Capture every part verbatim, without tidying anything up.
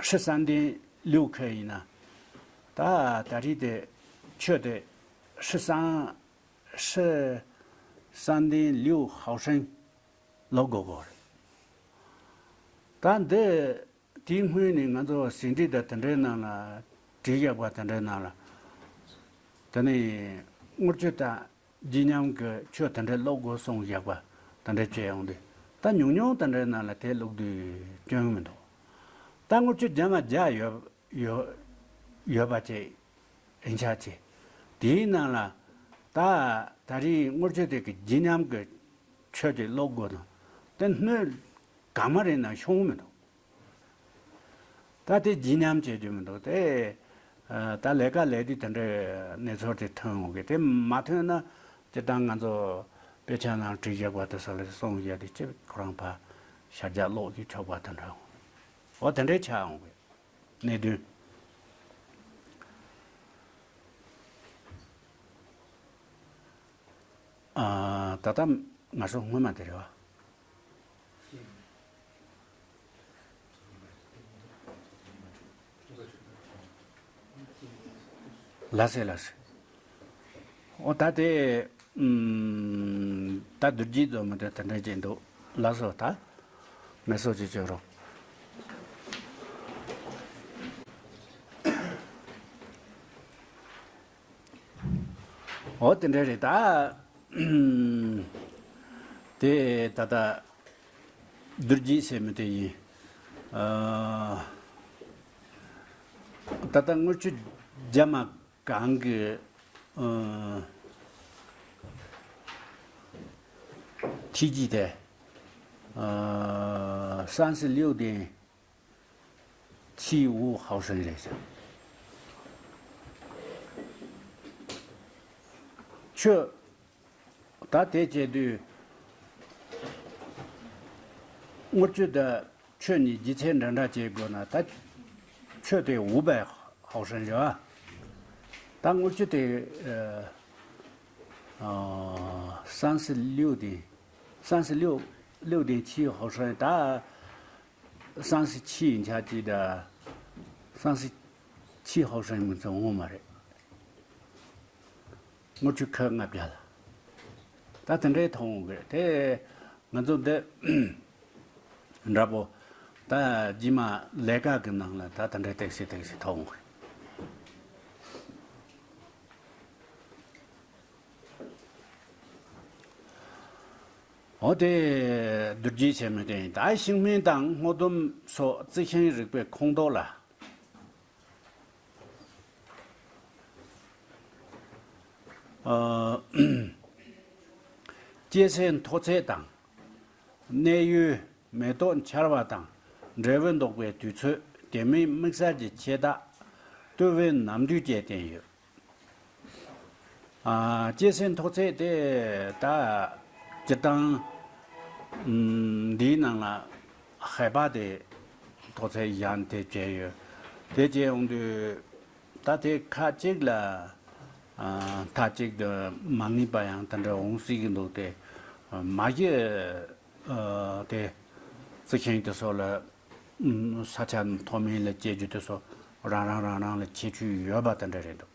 ཧྲི་སན་ཏན་ལིའུ་ཁེ་ཡིན་ན། ད་ད་རེས་དེ་ཆོས་དེ་ཧྲི་སན་ཧྲི་སན་ཏན་ལིའུ་ཧའོ་ཧྲན་ལོ་དགོས་དགོས་རེད། ད་འདི་དེའི་སྔོན་ནས་ང་ཚོ་ཟིན་བྲིས་དང་དེ་འདྲའི་ནང་ལ་བྲིས་བཞག་པ་དེ་འདྲའི་ནང་ལ། དེ་ནས་དངུལ་ཆུ་དང་། བརྗིད་ཉམས་ཀྱི་ཆོས་དེ་འདྲ་ཀློག་དགོས་གསུངས་བཞག་པ་དེ་འདྲ་བྱས་ཡོང་དུས། ད་ཉུང་ཉུང་དེ་འདྲའི་ནང་ལ་དེ་ཀློག་དུས་སྐྱོན་མི་འདུག་ད་དངུལ་ཆུ་རྒྱ་མ་བརྒྱ་ཡོད་ཡོད་ཡོད་པ་བྱས་ཡིན་ཆ་བྱས། དེའི་ནང་ལ་ད་ད་རེས་དངུལ་ཆུ་དེ་གི་བརྗིད་ཉམས་ཀྱི་ཆོས་དེ་ཀློག་དགོས་དང་། དེ་སྣོད་གང་མ་རེད་ན་ཤོང་མི་འདུག་ད་དེ་བརྗིད་ཉམས་བྱེད་རྒྱུ་མི་འདུག་སྟེ། ཨ། ད་ལས་ཀ་ལས་དུས་དེ་འདྲའི་གནས་ཚུལ་དེ་ཐོན་འོང་གི། དེ་མ་ཐོན་ན་སྤྱིར་བཏང་ང་ཚོ་དཔེ་ཆ་ནང་བྲིས་བཞག་པ་དེ་ཚོ་ལ་གསུངས་བཞག་དེ་ཅི་ཁོ་རང་ཕར་ཞར་རྒྱག་ཀློག་རྒྱུ་ཆོག་པ་དེ་འདྲ་འོང་། འོ་དེ་འདྲའི་ཆགས་འོང་གི་གནད་དོན། ཨ། ད་ལྟ་ང་ཚོ་སྔོན་མ་དེ་རེད་བ། ལགས་སེ་ལགས་སེ། ཨོ་ད་དེ་ཨུམ། ད་བསྡུར་རྒྱུ་ཙམ་མ་གཏོགས་དེ་འདྲ་ཅིག་འདུག་ལགས་སོ། ད་མེ་སོ་ཅིག་བྱོས་རོགས། ཨོ་དེ་འདྲ་རེད་ད། དེ་ད་ལྟ་བསྡུར་རྒྱུ་ཟེར་མི་དེ་ཡིན། ཨ། ད་ལྟ་དངུལ་ཆུ་རྒྱ་མ་གང་གི། ཨ། ཐིག་ཅིག་དེ། ཨ། སན་སི་ལིའུ་དེ། ཆི་ཝུ་ཧའོ་ཧྲན་རེད་ཟེར། ཆོས། ད་དེ་བྱས་དུས། དངུལ་ཆུ་དང་ཆོས་གཉིས་སྒྱུ་རྩལ་འདྲ་འདྲ་བྱེད་དགོས་ན། ད་ཆོས་དེ་ཝུ་པའེ་ཧའོ་ཧྲན་རེད་བ། ད་དངུལ་ཆུ་དེ། ཨ། སན་སི་ལིའུ་དེ། སན་སི་ལིའུ། ལིའུ་དེ་ཆི་ཧའོ་ཧྲན་ད། སན་སི་ཆི་ཡིན་ཆ་ཅིག་ད། སན་སི་ཆི་ཧའོ་ཧྲན་མིང་ཚང་ངོ་མ་རེད། དངུལ་ཆུ་ཁལ་ལྔ་བརྒྱ་ལ། ད་དེ་འདྲའི་མཐོང་གི་དེ། ང་ཚོ་འདི་འདྲ་པོ། ད་རྗེས་མ་ལས་ཀ་གི་ནང་ལ་ད་དེ་འདྲའི་ཏོག་ཙམ་ཏོག་ཙམ་མཐོང་གི། འོ་དེ་བསྡུར་རྒྱུ་བྱས་མི་དེ་ཡིན། ད་ཤིང་སྨན་དང་སྔོ་ལྡུམ་སོགས་རྩི་ཤིང་རིག་པའི་ཁོངས་གཏོགས་ལ། ཨ། སྐྱེ་སའི་མཐོ་ཚད་དང་། གནས་ཡུལ། མེ་ཏོག་འཆར་བ་དང་འབྲས་བུ་འདོགས་པའི་དུས་ཚོད། དེ་མིན་དམིགས་བསལ་གྱི་ཆེ་ལྟ། བཏུ་བའི་ནམ་དུས་བཅས་བསྟན་ཡོད། ཨ། སྐྱེ་སའི་མཐོ་ཚད་དེ་ད་སྤྱིར་བཏང་། ཨམ། འདིའི་ནང་ལ་ཧེ་བག་དེ་མཐོ་ཚད་བཞག་དེ་བྱས་ཡོད། དེ་བྱས་ཡོང་དུས་ད་དེ་ཁ་ཅིག་ལ། ཨ། མཐའ་གཅིག་ཏུ་མ་ངེས་པ་ཡང་དེ་འདྲ་འོང་སྲིད་ཀྱི་འདུག་སྟེ། མ་གཞི། ཨ། དེ་རྩི་ཤིང་དེ་ཚོ་ལ། ཨུམ། ས་ཆ་མཐོ་དམན་ལ་སྐྱེ་རྒྱུ་དེ་ཚོ་རང་རང་རང་རང་ལ་ཁྱད་ཆོས་ཡོད་པ་དེ་འདྲ་རེད་འདུག་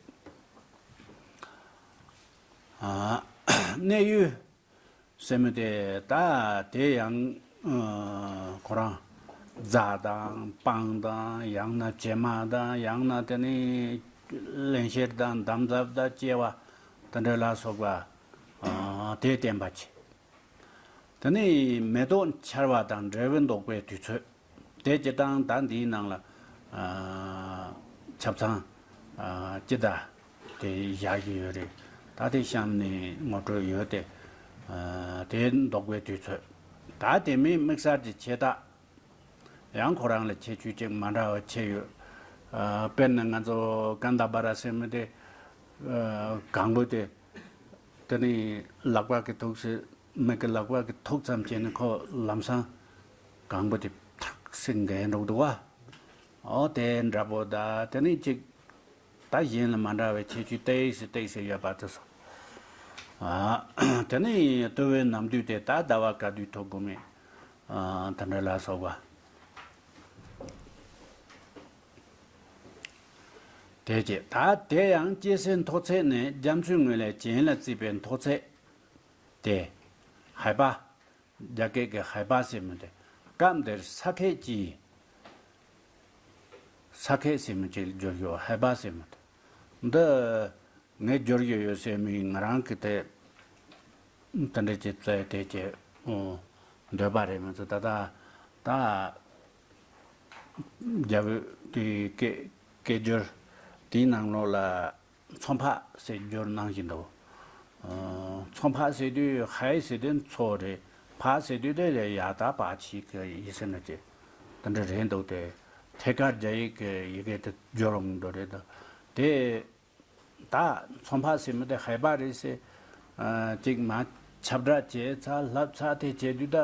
ཨ། གནས་ཡུལ་ཟེར་མི་དེ་ད་དེ་ཡང་། ཨ། ཁོ་རང་རྫ་དང་སྤང་དང་། ཡང་ན་བྱེ་མ་དང་། ཡང་ན་དེ་ནི་རླན་གཤེར་དང་འདམ་རྫབ་དང་བཅས་པ་དེ་འདྲ་ལ་སོགས་པ། ཨ། དེ་བསྟན་པ་བྱེད། དེ་ནས་མེ་ཏོག་འཆར་བ་དང་འབྲས་བུ་འདོགས་པའི་དུས་ཚོད། དེ་སྤྱིར་བཏང་ད་འདིའི་ནང་ལ། ཨ། ཆ་ཚང་། ཨ། སྤྱི་ཟླ་དེ་བཞག་གི་ཡོད་རེད། ད་དེ་གཤམ་ནས་ངོ་སྤྲོད་ཡོད་དེ། ཨ། དེ་འདོགས་པའི་དུས་ཚོད། ད་དེ་མིན་དམིགས་བསལ་གྱི་ཆེ་ལྟ། ཡང་ཁོ་རང་ལ་ཁྱད་ཆོས་ཅིག་མ་འདྲ་བ་ཕྱེ་ཡོད། ཨ། དཔེར་ན་ང་ཚོ་ཀན་ད་བ་ར་ཟེར་མི་དེ། ཨ། གང་པོ་དེ། དེ་ནི་ལག་པ་གི་ཐོག་སེ། མི་གི་ལག་པ་གི་ཐོག་ཙམ་བྱས་ནས་ཁོ་ལམ་སང་གང་པོ་དེ་ཐག་སེ་འགས་འགྲོ་འདུག་བ། ཨོ་དེ་འདྲ་པོ་ད། དེ་ནི་ཅིག་ད་གཞན་ལ་མ་འདྲ་བའི་ཁྱད་ཆོས་ཏོག་ཙམ་ཏོག་ཙམ་ཡོད་པ་དེ་སོ། ཨ། དེ་ནི་བཏུ་བའི་ནམ་དུས་དེ་ད་ཟླ་བ་ག་དུས་ཐུག་དགོས་མེད། ཨ། དེ་འདྲ་ལ་སོགས་པ། དེ་རྗེས་ད་དེ་ཡང་སྐྱེ་སའི་མཐོ་ཚད་ནས་རྒྱ་མཚོའི་ངོས་ལས་གྱེན་ལ་བརྩིས་པའི་མཐོ་ཚད་དེ། ཧའེ་པ། རྒྱ་སྐད་ཀྱི་ཧའེ་པ་ཟེར་མི་དེ། སྐབས་འདིར་ས་ཁད་ཀྱིས། ས་ཁད་ཟེར་མི་ཅིག་བསྒྱུར་ཡོད། ཧའེ་པ་ཟེར་མི་དེ། འདི་ངས་བསྒྱུར་གྱི་ཡོད་ཟེར་མི་ང་རང་གི་དེ། དེ་འདྲ་ཅིག་བཙལ་ཏེ་ཅིག་འོ། འདོད་པ་རེད་མི་ཚོ་ད་ལྟ། ད། རྒྱ་བོད་དེ་སྐད་སྐད་སྒྱུར་དེའི་ནང་ལོགས་ལ་མཚོ་འཕགས་ཟེར་སྒྱུར་གནང་བཞིན་འདུག་ཨ། མཚོ་འཕགས་ཟེར་དུས་ཧའེ་ཟེར་དུས་མཚོ་རེད། འཕགས་ཟེར་དུས་དེ་ཡ་ད་བ་ཆི་གི་ཡི་ཟེར་ན་ཅི། དེ་འདྲ་རེད་འདུག་དེ་ཐད་ཀར་རྒྱ་ཡིག་གི་ཡི་གེ་དེ་སྒྱུར་འོང་འདུག་རེད་འདུག་དེ། ད་མཚོ་འཕགས་ཟེར་མི་དེ་ཧའེ་པ་རེད་ཟེར། ཨ། ཅིག་མ་ཁྱབ་བསྒྲགས་བྱས་ཚར་ལྷབ་ཚར་དེ་བྱས་དུས་ད་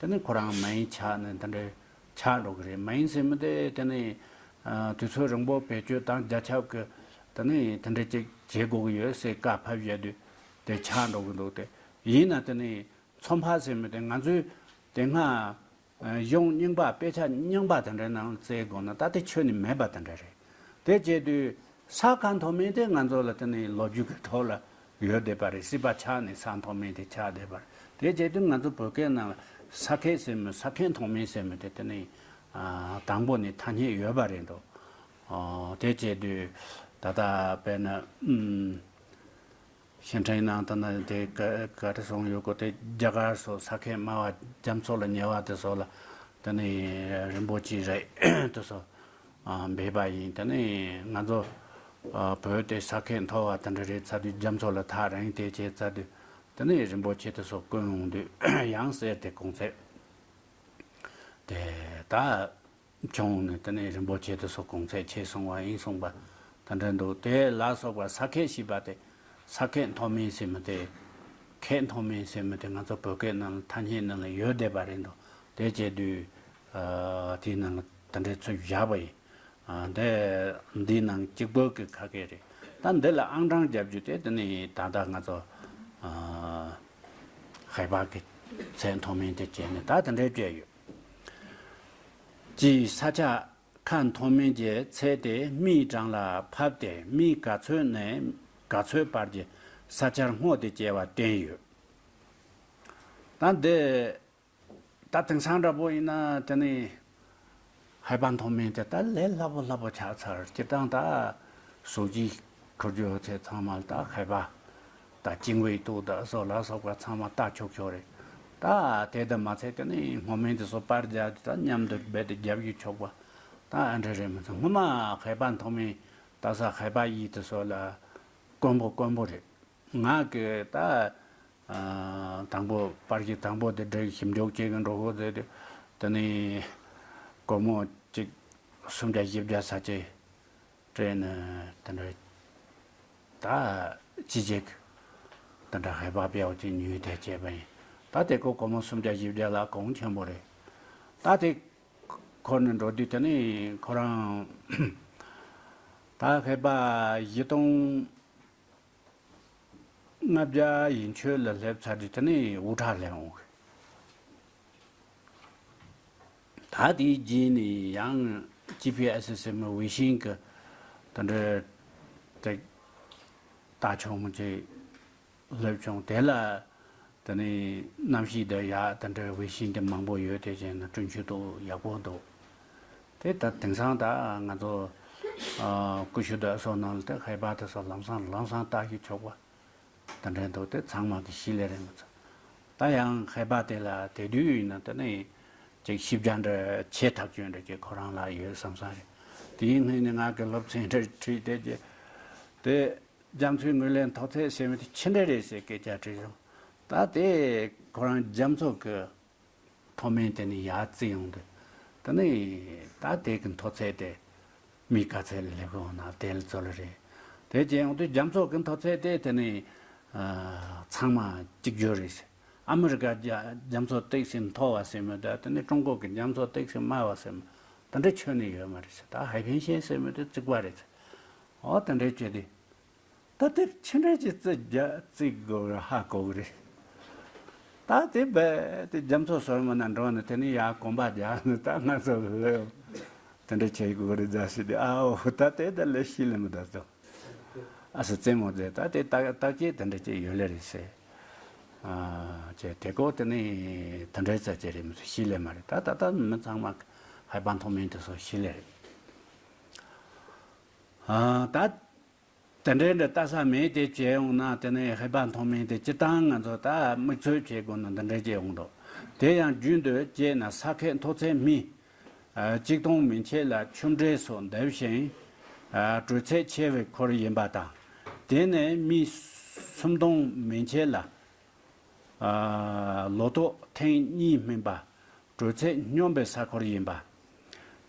དེ་ནི་ཁོ་རང་མ་ཡིན་ཆགས་ནས་དེ་འདྲའི་ཆགས་འགྲོ་གི་རེད། མ་ཡིན་ཟེར་མི་དེ་དེ་ནི། ཨ། དུས་ཚོད་རིང་པོ་བེད་སྤྱོད་བཏང་རྒྱ་ཁྱབ་ཀྱི་དེ་ནི་དེ་འདྲ་ཅིག་བྱེད་དགོས་ཀྱི་ཡོད་ཟེར་བཀའ་ཕབ་བཞག་དུས་དེ་ཆགས་འགྲོ་གི་འདུག་དེ་ཡིན་ན་དེ་ནི་མཚོ་འཕགས་ཟེར་མི་དེ་ང་ཚོས་དེ་སྔ། གཞུང་རྙིང་པ་དཔེ་ཆ་རྙིང་པ་དེ་འདྲའི་ནང་བཙལ་དགོས་ན་ད་དེ་ཁྱོན་ནས་མེད་པ་དེ་འདྲ་རེད། དེ་བྱས་དུས་ས་ཁ་མཐོ་དམན་དེ་ང་ཚོ་ལ་དེ་ནི་ལོ་རྒྱུས་ཀྱི་ཐོག་ལ་ཡོད་བསྡད་པ་རེད། སྲིད་པ་ཆགས་ནས་ས་མཐོ་དམན་དེ་ཆགས་བསྡད་པ་རེད། དེ་བྱས་དུས་ང་ཚོ་བོད་སྐད་ནང་ལ་ས་ཁད་ཟེར་མི་ས་ཁད་མཐོ་དམན་ཟེར་མི་དེ་དེ་ནི་ཨ། དང་པོ་ནས་ཐ་སྙད་ཡོད་པ་རེད་འདུག་ཨ། དེ་བྱས་དུས་ད་ལྟ་དཔེར་ན་ཨུམ། ཞིང་ཁྲིའི་ནང་དུ་ནི་དེ་ག་ག་རེ་གསུངས་ཡོད་གོ་དེ་རྒྱ་གར་སོགས་ས་ཁད་དམའ་བ་རྒྱ་མཚོ་ལ་ཉེ་བ་དེ་སོགས་ལ་དེ་ནི་རིན་པོ་ཆེ་རེད་དེ་སོགས་ཨ། འབད་པ་ཡིན། དེ་ནི་ང་ཚོ་ཨ། བོད་དེ་ས་ཁད་མཐོ་བ་དེ་འདྲ་རེད་ཚར་དུས་རྒྱ་མཚོ་ལ་ཐག་རིང་དེ་བྱས་ཚར་དུས་དེ་ནི་རིན་པོ་ཆེ་དེ་སོགས་བཀོན་འོང་དུས་ཡང་གསེར་དེ་གོང་ཚད་དེ་ད། བྱུང་ནས་དེ་ནས་རིན་པོ་ཆེ་དེ་ཚོ་གོང་ཚད་ཆེ་སོང་བ་ཡིན་གསུངས་པ་དེ་འདྲ་འདུག་དེ་ལ་སོགས་པ་ས་ཁད་ཞེས་པ་དེ་ས་ཁད་མཐོ་དམན་ཟེར་མི་དེ། ཁད་མཐོ་དམན་ཟེར་མི་དེ་ང་ཚོ་བོད་སྐད་ནང་ལ་ཐ་སྙད་ནང་ལ་ཡོད་བསྡད་པ་རེད་འདུག་དེ་བྱས་དུས་ཨ། དེའི་ནང་ལ་དེ་འདྲའི་ཚུལ་བཞག་པ་ཡིན། ཨ། དེ་འདིའི་ནང་གཅིག་པོ་གི་ཁ་སྐད་རེད། ད་འདི་ལ་ཨང་གྲངས་རྒྱབ་རྒྱུ་དེ་དེ་ནི་ད་ལྟ་ང་ཚོ་ཨ། ཧའེ་པ་གི་ཚད་མཐོ་དམན་དེ་བྱས་ནས་ད་དེ་འདྲའི་བྱས་ཡོད། ཀྱི་ས་ཆ་ཁ་མཐོ་དམན་གྱི་ཚད་དེ་མིའི་གྲངས་ལ་ཕབ་སྟེ་མིའི་ག་ཚོད་ནས་ག་ཚོད་བར་གྱི་ས་ཆར་སྔོ་སྟེ་སྐྱེ་བ་བསྟན་ཡོད། ད་འདི་ད་དེང་སང་འདྲ་པོ་ཡིན་ན་དེ་ནི་ཧའེ་པ་མཐོ་དམན་དེ་ད་ལས་སླ་པོ་སླ་པོ་ཆགས་ཚར། སྤྱིར་བཏང་ད་སོ་ཇི་ཁུར་རྒྱུ་ཚེ་ཚང་མ་ད་ཧའེ་པ་ད་ཅིང་ཝེ་ཏུའུ་ད་སོགས་ལ་སོགས་པ་ཚང་མ་ལྟ་ཆོག་ཆོག་རེད། ད་དེ་ད་མ་ཚད་དེ་ནི་སྔོ་སྨན་དེ་ཚོ་པར་རྒྱག་དུས་ད་མཉམ་དུ་རྦད་དེ་རྒྱབ་ཡོད་ཆོག་པ་ད་ཨ་འདྲ་རེད་མི་ཚང་སྔོན་མ་ཧའེ་པ་མཐོ་དམན་ད་ས་ཧའེ་པ་ཡི་དེ་ཚོ་ལ་དཀོན་པོ་དཀོན་པོ་རེད། ང་གི་ད་ཨ། དང་པོ་པར་གྱི་དང་པོ་དེ་འདྲའི་ཞིབ་འཇུག་བྱེད་ཀྱི་འགྲོ་ཧོ་ཟེར་དུས་དེ་ནི་སྒོར་མོ་གཅིག་སུམ་བརྒྱ་བཞི་བརྒྱ་ས་ཆེ་སྤྲད་ནས་དེ་འདྲ་ད་ཅི་བྱེད་ཀྱི་དེ་འདྲ་ཧའེ་པ་པེའོ་གཅིག་ཉོས་དེ་བྱས་པ་ཡིན། ད་དེ་ཁོ་སྒོར་མོ་སུམ་བརྒྱ་བཞི་བརྒྱ་ལ་གོང་ཆེན་པོ་རེད། ད་དེ་འཁོར་ནས་འགྲོ་དུས་དེ་ནི་ཁོ་རང་ད་ཧའེ་པ་བཞི་སྟོང་ལྔ་བརྒྱ་ཡན་ཆོད་ལ་སླེབས་ཚར་དུས་དེ་ནས་དབུ་ཁྲིད་སླེབས་འོང་གི། ད་དེའི་རྗེས་ནས་ཡང་ཇི་པི་ཨེ་སི་ཟེར་མི་ཝེ་ཤིང་གི་དེ་འདྲའི་དེ་ལྟ་ཆོག་མི་ཅིག་སླེབས་བྱུང་། དེ་ལ་དེ་ནས་གནམ་གཤིས་དེ་ཡག་དེ་འདྲའི་ཝེ་ཤིང་དེ་མང་པོ་ཡོད། དེ་བྱས་ན་བསྟུན་ཆུ་དུ་ཡག་པོ་འདུག་དེ་ད་དེང་སང་ད་ང་ཚོ་ཨ། ཀུ་ཤུ་དང་སོགས་ནང་ལ་དེ་ཧའེ་པ་དེ་ཚོ་ལམ་སང་ལམ་སང་ལྟ་ཞིག་ཆོག་པ་དེ་འདྲ་འདུག་དེ་ཚང་མ་གི་ཤི་ལེ་རེད་མི་ཚོ། ད་ཡང་ཧའེ་པ་དེ་ལ་དེ་དུས་ཡིན་ན་དེ་ནི་ཅིག་ཞིབ་ཆ་འདྲ་ཆེ་ཐག་ཆོད་འདྲ་ཅིག་ཁོ་རང་ལ་ཡོད་བསམ་བསམ་རེད། དེའི་སྔོན་ནས་ང་གི་སློབ་ཚན་འདྲ་ཁྲིད་དེ་ཅིག་དེ་རྒྱ་མཚོའི་ངོས་ལས་མཐོ་ཚད་ཟེར་མི་དེ་ཆི་འདྲ་རེད་ཟེར་སྐད་ཆ་དྲིས་བྱུང་། ད་དེ་ཁོ་རང་རྒྱ་མཚོ་གི་མཐོ་དམན་དེ་ནི་ཡར་བརྩིས་ཡོང་དུས་དེ་ནི་ད་དེ་གི་མཐོ་ཚད་དེ་མི་ག་ཚད་ལ་སླེབས་ཡོང་ན་དེ་ལ་ཚོད་ལ་རེད། དེ་བྱས་ཡོང་དུས་རྒྱ་མཚོ་གི་མཐོ་ཚད་དེ་དེ་ནི་ཨ། ཚང་མ་གཅིག་གྱུར་རེད་ཟེར། ཨ་མི་རི་ཀ་རྒྱ་རྒྱ་མཚོ་སྟེགས་སུ་མཐོ་བ་ཟེར་མི་དང་དེ་ནི་ཀྲུང་གོ་གི་རྒྱ་མཚོ་སྟེགས་སུ་དམའ་བ་ཟེར་མི་དེ་འདྲ་ཁྱོན་ནས་ཡོད་མ་རེད་ཟེར། ད་ཧའེ་ཕེང་ཤན་ཟེར་མི་དེ་བརྩིགས་པ་རེད་ཟེར། འོ་དེ་འདྲ་བྱས་དུས། ད་དེ་ཕྱི་འབྲེལ་གྱི་རྩི་རྒྱ་རྩི་དགོས་རེད། ཧ་གོ་གི་རེད། ད་དེ་རྦད་དེ་རྒྱ་མཚོ་སོར་མོ་ན་འགྲོ་ནས་དེ་ནས་ཡར་གོམ་པ་རྒྱག་ནས་ད་ང་ཚོ་ལོས་ དེ་འདྲ་བྱེད་དགོས་རེད་ཟེར་ཞིག་དེ། ཨའོ། ད་དེ་ད་ལས་ཤི་ལས་མི་ད་དོ། ཨ་སི་རྩེད་མོ་རྩེ་ད་དེ་ད་ད་ཀྱེ་དེ་འདྲ་ཅིག་ཡོད་ལེ་རེད་ཟེར། ཨ་ཅེ་དེ་ཀོ་དེ་ནི་དེ་འདྲའི་རྩ་ཅེ་རེད་མི་ཤི་ལས་མ་རེད། ད་ད་ད་མི་ཚང་མ་ཧའེ་པང་མཐོང་མིན་དེ་སོ་ཤི་ལས་རེད། ཨ་ད། དེ་འདྲའི་འདྲ་ལྟ་ས་མེད་དེ་བྱས་ཡོང་ན། དེ་ནས་ཧེ་བག་མཐོང་མིན་དེ་སྤྱིར་བཏང་ང་ཚོ་ད་མིག་ཚོད་བྱེད་དགོས་ན་འདི་འདྲའི་བྱས་ཡོང་འདུག་དེ་ཡང་རྒྱུན་དུ་བྱས་ན་ས་ཁད་མཐོ་ཚད་སྨི་ཨ་གཅིག་སྟོང་མན་ཆད་ལ་ཆུ་འདྲེས་སུ་འདེབས་ཤིང་ཨ་དྲོད་ཚད་ཆེ་བའི་འཁོར་ཡིན་པ་དང་། དེ་ནས་སྨི་སུམ་སྟོང་མན་ཆད་ལ། ལོ་ཏོག་ཐེངས་གཉིས་སྨིན་པ། དྲོད་ཚད་སྙོམས་པའི་ས་འཁོར་ཡིན་པ།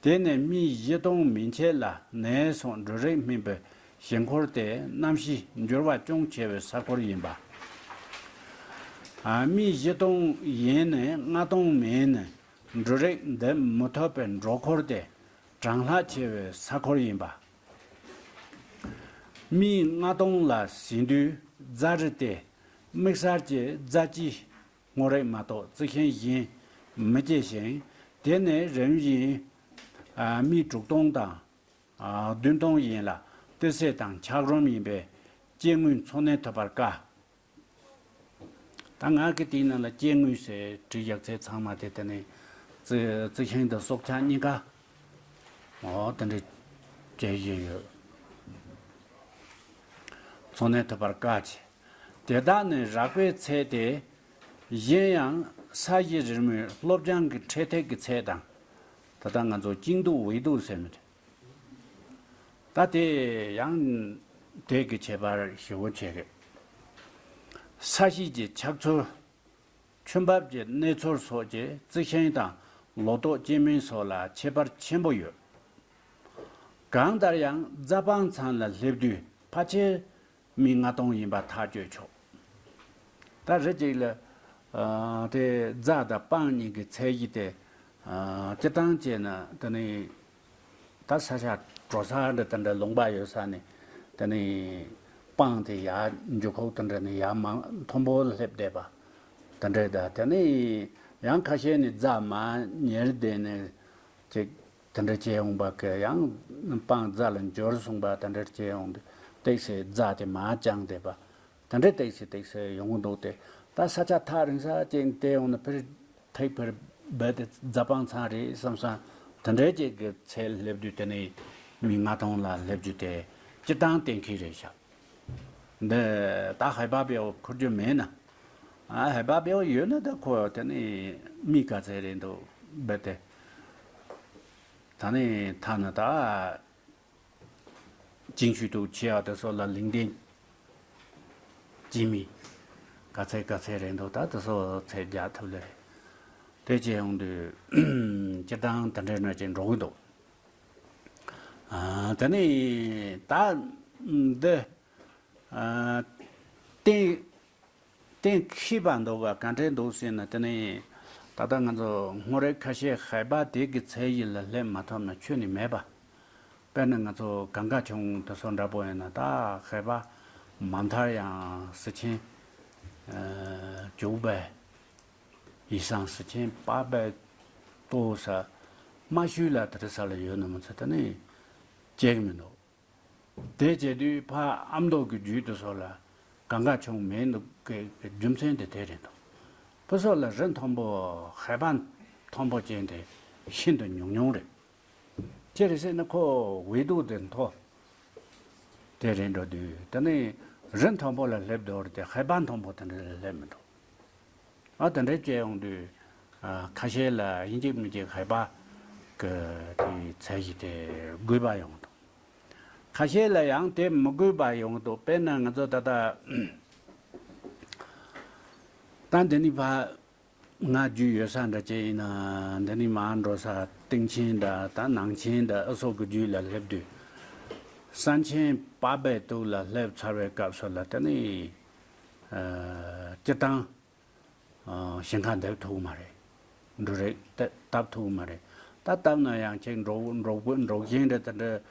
དེ་ནས་སྨི་བཞི་སྟོང་མན་ཆད་ལ་ནས་སོགས་འབྲུ་རིགས་སྨིན་པའི་ཞིང་འཁོར་དེ་གནམ་གཤིས་འགྱུར་བ་ཅུང་ཆེ་བའི་ས་འཁོར་ཡིན་པ། སྨི་བཞི་སྟོང་ཡན་ནས་ལྔ་སྟོང་མན་ནས་འབྲུ་རིགས་འདེབས་མི་ཐུབ་པའི་འབྲོག་འཁོར་དེ་གྲང་ལྷགས་ཆེ་བའི་ས་འཁོར་ཡིན་པ། སྨི་ལྔ་སྟོང་ལ་ཟིན་དུས་རྫ་རི་སྟེ་དམིགས་བསལ་གྱི་རྫ་ཅི་སྔོ་རིགས་མ་གཏོགས་རྩི་ཤིང་གཞན་མི་སྐྱེ་ཞིང་། དེ་ནི་རིམ་བཞིན་སྨི་དྲུག་སྟོང་དང་བདུན་སྟོང་ཡན་ལ་ཏི་སེ་དང་འཁྱགས་རོམ་ཡིན་པས་སྐྱེ་དངོས་འཚོ་གནས་ཐུབ་པར་དཀའ། ད་ང་གི་དེའི་ནང་ལ་སྐྱེ་དངོས་ཟེར་བྲིས་ཡག་ཚད་ཚང་མ་དེ་དེ་ནི་རྩི་རྩི་ཤིང་དང་སྲོག་ཆགས་གཉིས་ཀ་འོ་དེ་འདྲ་བྱས་བཞིན་ཡོད། འཚོ་གནས་ཐུབ་པར་དཀའ་ཆེ། དེ་དག་ནི་རགས་པའི་ཚད་དེ་གཞན་ཡང་ས་གཞི་རིལ་མོའི་ལྷོ་བྱང་གི་འཕྲེད་ཐིག་གི་ཚད་དང་། ད་ལྟ་ང་ཚོ་经度纬度ཟེར་མི་དེ། ད་དེ་ཡང་དེ་གི་ཁྱད་པར་ཞེ་པོ་ཆེ་གི། ས་གཞི་གི་ཆགས་ཚུལ། ཆུ་འབབ་ཀྱི་གནས་ཚུལ་སོགས་ཀྱིས་རྩི་ཤིང་དང་ལོ་ཏོག་སྐྱེ་དམན་སོགས་ལ་ཁྱད་པར་ཆེན་པོ་ཡོད། གང་ལྟར་ཡང་རྫ་སྤང་ཚང་ལ་སླེབས་དུས་ཕལ་ཆེར་སྨི་ལྔ་སྟོང་ཡིན་པ་ཐག་གཅོད་ཆོག་ད་རེ་གཅིག་ལ་ཨ་དེ་རྫ་དང་སྤང་གཉིས་ཀྱི་ཚད་གཞི་དེ་ཨ་སྤྱིར་བཏང་བྱས་ན་དེ་ནི་ད་ས་ཆ་དྲོ་ས་འདྲ་དེ་འདྲ་ལུང་པ་ཡོད་ས་ནས་དེ་ནི་སྤང་དེ་ཡར་འགྱུར་ཁུག་དེ་འདྲ་ནས་ཡར་མར་མཐོན་པོ་ལ་སླེབས་བསྡད་པ་དེ་འདྲ། ད་དེ་ནི་ཡང་ཁ་ཤས་ནི་རྫ་མར་ཉལ་བསྡད་ནས་ཅིག་དེ་འདྲ་བྱས་ཡོང་པ་གི་ཡང་སྤང་རྫ་ལ་འབྱོར་སོང་པ་དེ་འདྲ་བྱས་ཡོང་དུས་ཏོག་ཙམ་རྫ་དེ་མར་བརྐྱངས་བསྡད་པ་དེ་འདྲ་ཏོག་ཙམ་ཏོག་ཙམ་ཡོང་གི་འདུག་སྟེ། ད་ས་ཆ་ཐག་རིང་ས་ཅིག་བལྟས་ཡོང་ན་ཕར་ཐིག་ཕར་རྦད་དེ་རྫ་སྤང་ཚང་རེད་བསམ་སོང་། དེ་འདྲའི་ཅིག་གི་ཚད་སླེབས་དུས་དེ་ནི་སྨི་ལྔ་སྟོང་ལ་སླེབས་རྒྱུ་དེ་སྤྱིར་བཏང་གཏན་འཁེལ་རེད་ཤག་འདི་ད་ཧེ་བག་བེའུ་འཁུར་རྒྱུ་མེད་ན། ཨ་ཧེ་བག་བེའུ་ཡོད་ན་ད་ཁོ་དེ་ནི་སྨི་ག་ཚད་རེད་འདུག་རྦད་དེ། ད་ནི་ཐ་ན་ད་ཅིང་ཤུའི་ཏུའུ་ཆེ་བ་དེ་ཚོ་ལ་ལིང་ཏེན་ཅི་སྨི་ག་ཚད་ག་ཚད་རེད་འདུག་ད་དེ་ཚོ་ཚད་རྒྱག་ཐུབ་ལེ་རེད། དེ་བྱས་ཡོང་དུས་སྤྱིར་བཏང་དེ་འདྲའི་ནང་ཅིག་འགྲོ་གི་འདུག་ཨ་དེ་ནི་ད་འདི་ཨ་གཏན་གཏན་འཁེལ་བ་འདུག་ག་ག་འདྲས་འདུག་ཟེར་ན། དེ་ནི་ད་ལྟ་ང་ཚོ་སྔོ་རིགས་ཁ་ཤས་ཧེ་བག་དེ་གི་ཚད་གཞི་ལ་སླེབས་མ་ཐུབ་ན་ཁྱོན་ནས་མེད་པ། དཔེར་ན་ང་ཚོ་གངས་ཁ་ཆུང་དེ་ཚོ་འདྲ་པོ་ཡིན་ན་ད་ཧེ་བག་མ་མཐར་ཡང་སི་ཆེན་ཨ་བཅུ་པའི་ཡིག་ཚང་སི་ཆེན་པ་པའི་ལྟོ་ས་མ་ཤུལ་ལ་དེ་རེ་ས་ལ་ཡོད་ན་མ་ཚད་དེ་ནི་སྐྱེ་གི་མི་འདུག་དེ་བྱེད་དུས་ཕ་ཨ་མདོ་གི་རྒྱུད་དེ་ཚོ་ལ་གངས་ཁ་ཆུང་མེད་འདུག་གི་རྒྱུ་མཚན་དེ་དེ་རེད་འདུག་ཕུ་སོགས་ལ་རི་མཐོན་པོ་ཧེ་བག་མཐོན་པོ་ཅན་དེ་ཤིན་ཏུ་ཉུང་ཉུང་རེད། ཅི་རེད་ཟེར་ན་ཁོ་ཝེ་དུ་དེ་མཐོ་དེ་རེད་འགྲོ་དུས་དེ་ནི་རི་མཐོན་པོ་ལ་སླེབས་འདུག་རེད་དེ་ཧེ་བག་མཐོན་པོ་དེ་འདྲ་ལ་སླེབས་མི་འདུག་ཨ་དེ་འདྲའི་བྱས་ཡོང་དུས་ཨ་ཁ་ཤས་ལ་ཡིན་གཅིག་མིན་གཅིག་ཧེ་བག་གི་དེ་ཚད་གཞི་དེ་དགོས་པ་ཡོང་འདུག་ཁ་ཤས་ལ་ཡང་དེ་མི་དགོས་པ་ཡོང་འདུག་དཔེར་ན་ང་ཚོ་ད་ལྟ་ད་འདི་ནི་ཕ་ང་རྒྱུས་ཡོད་ས་འདྲ་ཅིག་ཡིན་ན་འདི་ནི་མར་འགྲོ་ས་སྟེང་ཆེན་འདྲ་ད་ནང་ཆེན་འདྲ་ཨ་སོགས་ཀྱི་རྒྱུད་ལ་སླེབས་དུས་ས་ཆེན་པ་པའི་སྟོད་ལ་སླེབས་ཚར་བའི་སྐབས་སུ་ལ་དེ་ནི་ཨ་སྤྱིར་བཏང་ཨ་ཞིང་ཁ་འདེབས་ཐུབ་ཀྱི་མ་རེད། འབྲུ་རིགས་བཏབ་བཏབ་ཐུབ་ཀྱི་མ་རེད། ད་བཏབ་ན་ཡང་ཁྱེད་འབྲོག་འབྲོག་འབྲོག་ཞིང་འདྲ་དེ་འདྲ་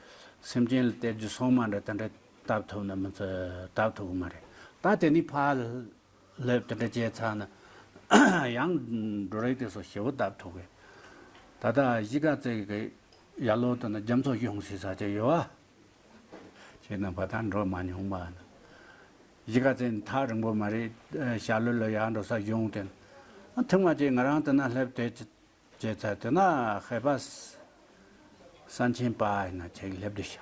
སེམས་ཅན་ལ་སྟེར་རྒྱུ་སོང་མ་འདྲ་དེ་འདྲ་བཏབ་ཐུབ་ན་མི་ཚོད་བཏབ་ཐུབ་ཀྱི་མ་རེད། ད་དེ་ནི་ཕར་སླེབས་དེ་འདྲ་བྱས་ཚར་ན་ཡང་འབྲུ་རིགས་དེ་ཚོ་ཞེ་པོ་བཏབ་ཐུབ་གི། ད་ལྟ་གཞིས་ཀ་རྩེ་གི་ ཡར་ལོག་ཏུ་ན་རྒྱ་མཚོ་གཞུང་ཟེར་ས་ཅིག་ཡོད་བ། ཁྱེད་རྣམ་པ་ད་འགྲོ་མ་མྱོང་བ་ན། གཞིས་ཀ་རྩེ་ཐག་རིང་པོ་མ་རེད། ཤར་ལྷོ་ལ་ཡར་འགྲོ་ས་གཞུང་དེ་ན། ཐེངས་མ་གཅིག་ང་རང་དེ་ན་སླེབས་དེ་བྱས་ཚར་དེ་ན་ཧེ་པ་ས་ཆེན་པ་ཡིན་ན་ཁྱེད་སླེབས་དུ་ཤ།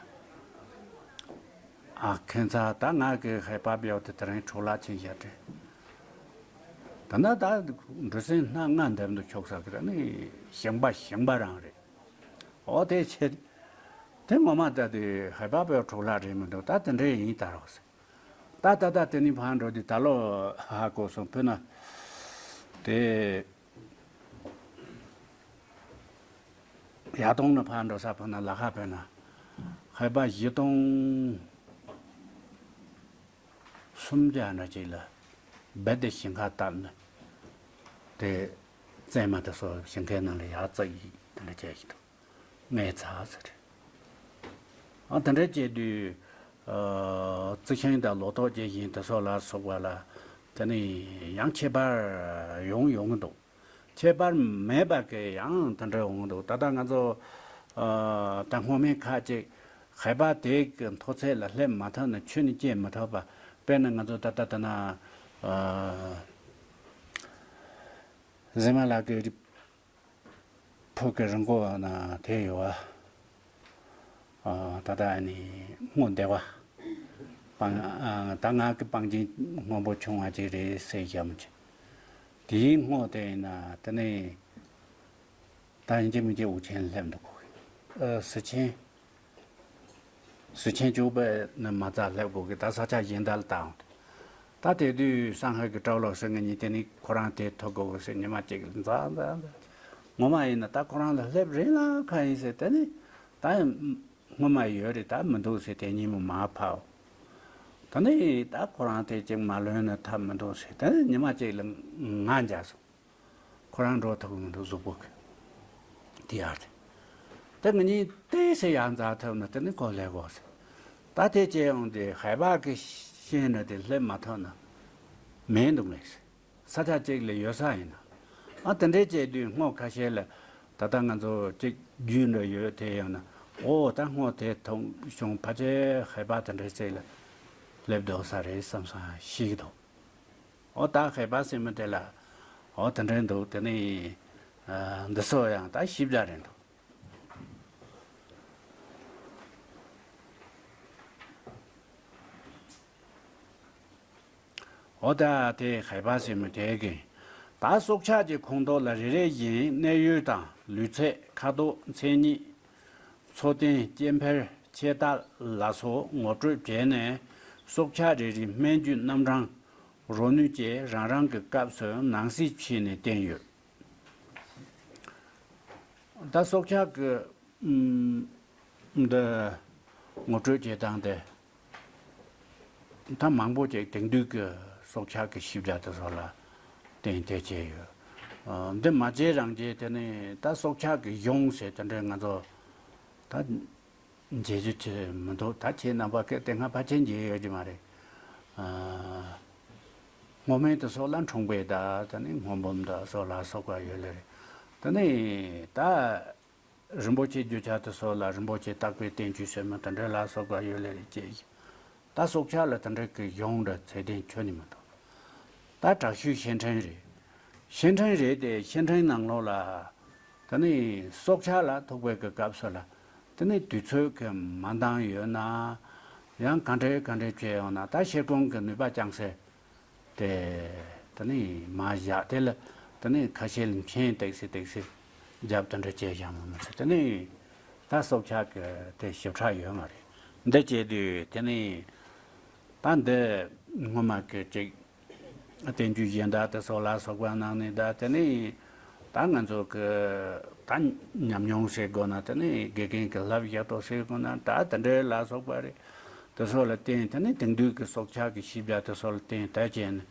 ཨ་ཁན་ཚ་ད་ང་གི་ཧེ་པ་བེའོ་དེ་དེ་རིང་འཕྲོ་བརླག་ཕྱིན་བཞག་དྲན། ད་ན་ད་འགྲོ་སེམས་སྣ་ལྔ་འདེམས་དུ་ཁྱོག་ས་གི་ད་ནི་ཞིང་པ་ཞིང་པ་རང་རེད། ཨོ་དེ་ཆེ། དེ་ངོ་མ་ད་དེ་ཧེ་པ་བེའོ་འཕྲོ་བརླག་རེད་མི་འདུག་ད་དེ་འདྲའི་ཡིན་ད་རོགས་ཟེར། ད་ད་ད་དེ་ནི་ཕར་འགྲོ་དུས་ད་ལོ་ཧ་གོ་སོང་། དཔེར་ན་དེ་ཡར་གཏོང་ནས་ཕར་འགྲོ་ས་ཕར་ན་ལ་ཁ་དཔེར་ན་ཧེ་པ་བཞི་སྟོང་སུམ་བརྒྱ་འདྲ་ཅིག་ལ་རྦད་དེ་ཞིང་ཁ་བཏབ་ནས་དེ་བཙན་མ་དེ་ཚོ་ཞིང་ཁའི་ནང་ལ་ཡར་བཙགས་ཡིག་དེ་འདྲ་བྱས་ཤིག་འདུག་ངའི་ཚ་ཟེར། ཨ་དེ་འདྲ་བྱས་དུས། ཨ་རྩི་ཤིང་དང་ལོ་ཏོག་སྐྱེ་ཤིང་དེ་ཚོ་ལ་སོགས་པ་ལ་དེ་ནི་ཡང་ཁྱད་པར་ཡོང་ཡོང་གི་འདུག་ཁྱད་པར་མེད་པ་གི་ཡང་དེ་འདྲ་ཡོང་གི་འདུག་ད་ལྟ་ང་ཚོ་ཨ་ད་སྔོན་མའི་ཁ་ཅིག་ཧེ་པ་དེ་གི་མཐོ་ཚད་ལ་སླེབས་མ་ཐུབ་ན་ཆུ་ནི་སྐྱེ་མི་ཐུབ་པ། དཔེར་ན་ང་ཚོ་ད་ལྟ་ད་ན་ཨ་ཟི་མ་ལ་གི་ཕུག་གི་རི་མགོ་ན་དེ་ཡོད་བ། ཨ་ད་ལྟ་ཨ་ནི་སྔོ་བདེ་བ། སྤང་ཨ་ད་ང་གི་སྤང་རྒྱན་སྔོན་པོ་ཆུང་བ་ཅིག་རེད་ཟེར་བཞག་མོ་ཅིག་དེའི་སྔོ་དེ་ཡིན་ན་དེ་ནི་ད་ཡིན་གཅིག་མིན་གཅིག་འུ་ཆེན་སླེབས་འདུག་ཨ་ཟི་ཆེན། ཟི་ཆེན་བཅུ་པ་ནི་མ་རྩ་སླེབས་དགོས་གི་ད་ས་ཆ་གཞན་དག་ལ་བཏང་། ད་དེ་དུས་སང་ཧ་གི་སྤྲོ་ལོ་ཟེར་ངེད་གཉིས་དེ་ནི་ཁོ་རང་དེ་ཐུག་དགོས་གི་ཟེར་ཉི་མ་གཅིག་ལ་འཛག་འཛག་འཛག་ངོ་མ་ཡིན་ན་ད་ཁོ་རང་ལ་སླེབས་རན་ལ་ཁ་ཡིན་ཟེར་དེ་ནི་ད་སྔོན་མ་ཡོད་རེད་ད་མི་འདུག་ཟེར་དེ་ཉིན་མོ་མ་ཕབ། ད་ནི་ད་ཁོ་རང་དེ་གཅིག་མ་ལོན་ན་ཐབས་མི་འདུག་ཟེར་དེ་ནི་ཉི་མ་གཅིག་ལ་ང་འཇགས་སོང་། ཁོ་རང་འགྲོ་ཐུབ་ཀྱི་མི་འདུག་གཟུགས་པོ་གི། དེ་ཡར་དེ། ད་ང་གཉིས་ཏོག་ཙམ་ཡར་འཛེག་ཐུབ་ན་དེ་ནི་ཁོ་ལས་དགོས་ཟེར། ད་དེ་བྱས་ཡོང་དུས་ཧེ་པ་གི་ཤིང་འདྲ་དེ་སླེབས་མ་ཐུབ་ན་མེད་འདུག་མེད་ཟེར། ས་ཆ་གཅིག་ལ་ཡོད་ས་ཡིན་ན། ཨ་དེ་འདྲས་བྱས་དུས་སྔོ་ཁ་ཤས་ལ་ད་ལྟ་ང་ཚོ་གཅིག་རྒྱུས་འདྲ་ཡོད་དེ་ཡོང་ན་ཨོ་ད་སྔོ་དེ་ཐོན་བྱུང་ཕལ་ཆེར་ཧེ་པ་དེ་འདྲས་ཅིག་ལ་སླེབས་འདུག་ས་རེད་བསམ་བསམ་ཤེས་ཀྱི་འདུག་ཨོ་ད་ཧེ་པ་ཟེར་མི་དེ་ལ་ཨོ་དེ་འདྲ་འདུག་དེ་ནི་ཨ་འདི་ཚོ་ཡང་ད་ཞིབ་ཆ་རེད་འདུག་ཨོ་ད་དེ་ཧེ་པ་ཟེར་མི་དེ་གི་ད་སྲོག་ཆགས་ཀྱི་ཁོངས་གཏོགས་ལ་རེ་རེ་བཞིན་གནས་ཡུལ་དང་ལུས་ཚད་ཁ་དོག་མཚན་ཉིད། འཚོ་རྟེན་སྐྱེ་འཕེལ་ཆད་ལྟ་ལ་སོགས་ངོ་སྤྲོད་བྱས་ནས་སྲོག་ཆགས་རེ་རེའི་སྨན་རྒྱུ་རྣམ་གྲངས་རོ་ནུས་བཅས་རང་རང་གི་སྐབས་སུ་ནང་གསེས་ཕྱེ་ནས་བསྟན་ཡོད། ད་སྲོག་ཆགས་ཀྱི་ཨམ་འདི་ངོ་སྤྲོད་བྱེད་སྟངས་དེ། ད་མང་པོ་ཅིག་དེང་དུས་ཀྱི་སྲོག་ཆགས་ཀྱི་ཤེས་བྱ་དེ་ཚོ་ལ་བརྟེན་ཏེ་བྱས་ཡོད། ཨ་འདི་མ་བྱས་རང་བྱས་དེ་ནི་ད་སྲོག་ཆགས་ཀྱི་གཞུང་ཟེར་དེ་འདྲའི་ང་ཚོ་ད་མཇལ་རྒྱུ་ཅིག་མི་འདུག་ད་ཁྱེད་རྣམ་པ་སྐད་དེ་སྔ་ཕལ་ཆེར་མཇལ་ཡོད་ཀྱི་མ་རེད། ཨ་སྔོ་སྨན་དེ་ཚོ་ལ་འཁྲུངས་པའི་ཟླ་དེ་ནི་སྔོ་འབུམ་དང་སོགས་ལ་སོགས་པ་ཡོད་ལེ་རེད། དེ་ནི་ད། རིན་པོ་ཆེ་རྒྱུ་ཆ་དེ་ཚོ་ལ་རིན་པོ་ཆེ་བརྟག་པའི་བསྟན་བཅོས་ཟེར་མི་དེ་འདྲ་ལ་སོགས་པ་ཡོད་ལེ་རེ་བྱས་ཤིང་། ད་སྲོག་ཆགས་ལ་དེ་འདྲ་གི་གཞུང་འདྲ་ཚད་ལྡན་ཁྱོན་ནས་མི་འདུག་ད་དྲག་ཤོས་བཤད་ཕྲེང་རེད། བཤད་ཕྲེང་རེད་དེ་བཤད་ཕྲེང་ནང་ལོགས་ལ། ད་ནི་སྲོག་ཆགས་ལ་ཐུག་པའི་གི་སྐབས་སུ་ལ། ད་ནི་དུས་ཚོད་གི་མ་འདང་ཡོད་ན། ཡང་ག་འདྲའི་ག་འདྲའི་བྱས་ཡོང་ན་ད་བཤད་ཁུངས་གི་ནུས་པ་བཅངས་སེ། དེ་ད་ནི་མ་བཞག་དེ་ལ་ད་ནི་ཁ་ཤས་ལ་མཆན་ཏེག་སི་ཏེག་སི་རྒྱབ་དེ་འདྲ་བྱས་ཡང་མ་མི་ཚེ་དེ་ནི་ད་སྲོག་ཆགས་ཀྱི་དེ་ཞིབ་ཕྲ་ཡོད་མ་རེད། འདི་བྱས་དུས་དེ་ནི་ད་འདི་སྔོན་མ་གི་ཅིག་བསྟན་བཅོས་གཞན་དག་དེ་སོགས་ལ་སོགས་པ་ནང་ནས་ད་དེ་ནི་ད་ང་ཚོ་གི་ད་ཉམས་མྱོང་ཟེར་དགོས་ན་དེ་ནི་དགེ་རྒན་གྱི་བསླབ་བྱ་དོ་ཟེར་དགོས་ན་ད་དེ་འདྲའི་ལ་སོགས་པ་རེད། དེ་ཚོ་ལ་བརྟེན་དེ་ནི་དེང་དུས་ཀྱི་སྲོག་ཆགས་ཀྱི་ཤེས་བྱ་དེ་ཚོ་ལ་བརྟེན་ད་བྱས་ནས་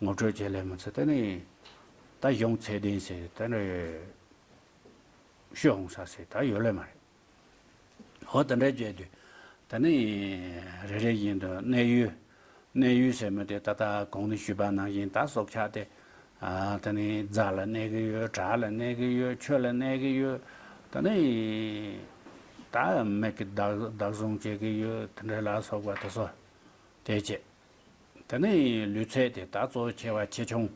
ངོ་སྤྲོད་བྱེད་ལས་མི་ཚེ་དེ་ནི་ད་གཞུང་ཚད་ལྡན་ཟེར་དེ་འདྲ་ཤོད་འོང་ས་ཟེར་ད་ཡོད་ལས་མ་རེད། འོ་དེ་འདྲ་བྱས་དུས་ད་ནི་རེ་རེ་བཞིན་དུ་གནས་ཡུལ། གནས་ཡུལ་ཟེར་མི་དེ་ད་ལྟ་གོང་ནས་ཞུས་པ་ནང་བཞིན་ད་སྲོག་ཆགས་དེ། ཨ་ད་ནི་རྫ་ལ་གནས་ཀྱི་ཡོད། བྲག་ལ་གནས་ཀྱི་ཡོད། ཆུ་ལ་གནས་ཀྱི་ཡོད། ད་ནི་ ད་མིག་གི་བདག་བདག་བཟུང་བྱེད་ཀྱི་ཡོད། དེ་འདྲ་ལ་སོགས་པ་དེ་ཚོ་དེ་བྱེད། དེ་ནས་ལུས་ཚད་དེ་ད་གཙོ་ཆེ་བ་ཆེ་ཆུང་།